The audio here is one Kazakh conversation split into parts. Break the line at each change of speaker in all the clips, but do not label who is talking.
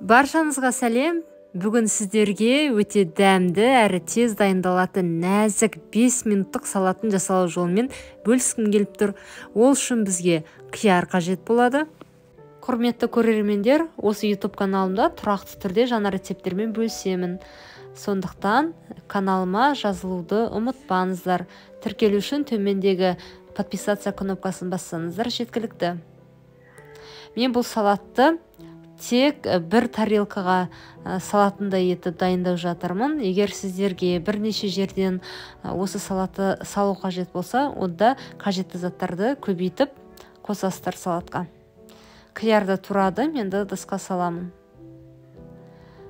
Баршаңызға сәлем. Бүгін сіздерге өте дәмді әрі тез дайындалатын нәзік 5 минуттық салатын жасалу жолымен бөліскім келіп тұр. Ол үшін бізге қияр қажет болады. Құрметті көрермендер, осы YouTube каналымда тұрақты түрде жаңа рецепттермен бөлісемін. Сондықтан каналыма жазылуды ұмытпаңыздар. Тіркелу үшін төмендегі подписаться кнопкасын бассаңыздар жеткілікті. Мен бұл салатты тек бір тарелкаға салатындай етіп дайындап жатырмын. Егер сіздерге бірнеше жерден осы салатты салу қажет болса, онда қажетті заттарды көбейтіп қосасыздар салатқа. Қиярды турадым, енді ыдысқа саламын.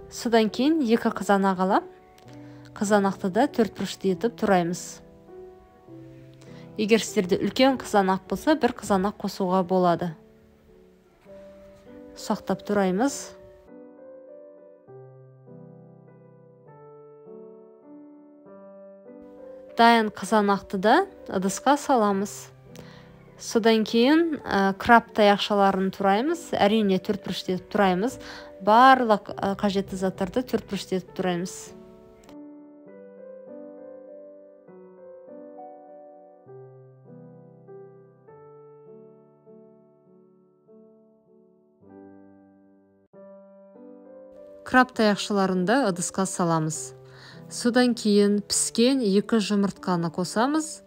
Содан кейін 2 қызанақ алам. Қызанақты да 4 бұрышты етіп тураймыз. Егер сіздерде үлкен қызанақ болса, бір қызанақ қосуға болады. Сақтап тураймыз. Дайын қызанақты да ыдысқа саламыз. Содан кейін краб таяқшаларын тураймыз. Әрине 4 бұрышты етіп тураймыз. Барлық қажетті заттарды 4 бұрышты етіп тураймыз. Краб таяқшаларын да ыдысқа саламыз. Содан кейін піскен 2 жұмыртқаны қосамыз.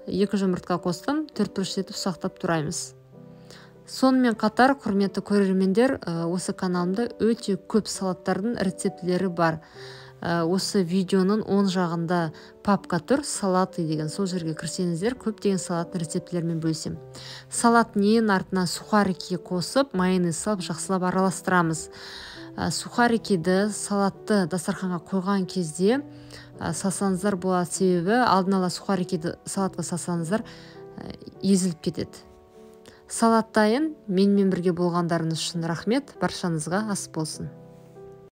2 жұмыртқа қостым, 4 бұрышты етіп сақтап тураймыз. Сонымен қатар, құрметті көрермендер, осы каналымда өте көп салаттардың рецептілері бар. Осы видеоның оң жағында папка тұр, салаты деген, сол жерге кірсеңіздер, көптеген салаттың рецептілерімен бөлісемін. Салаттың ең артына сухарики қосып, майонез салып, жақсылап араластырамыз. Сухарикиді салатты дастарханға қойған кезде салсаңыздар болады, себебі алдын ала сухарикиді салатқа салсаңыздар езіліп кетеді. Салат дайын. Менімен бірге болғандарыңыз үшін рахмет. Баршаңызға ас болсын.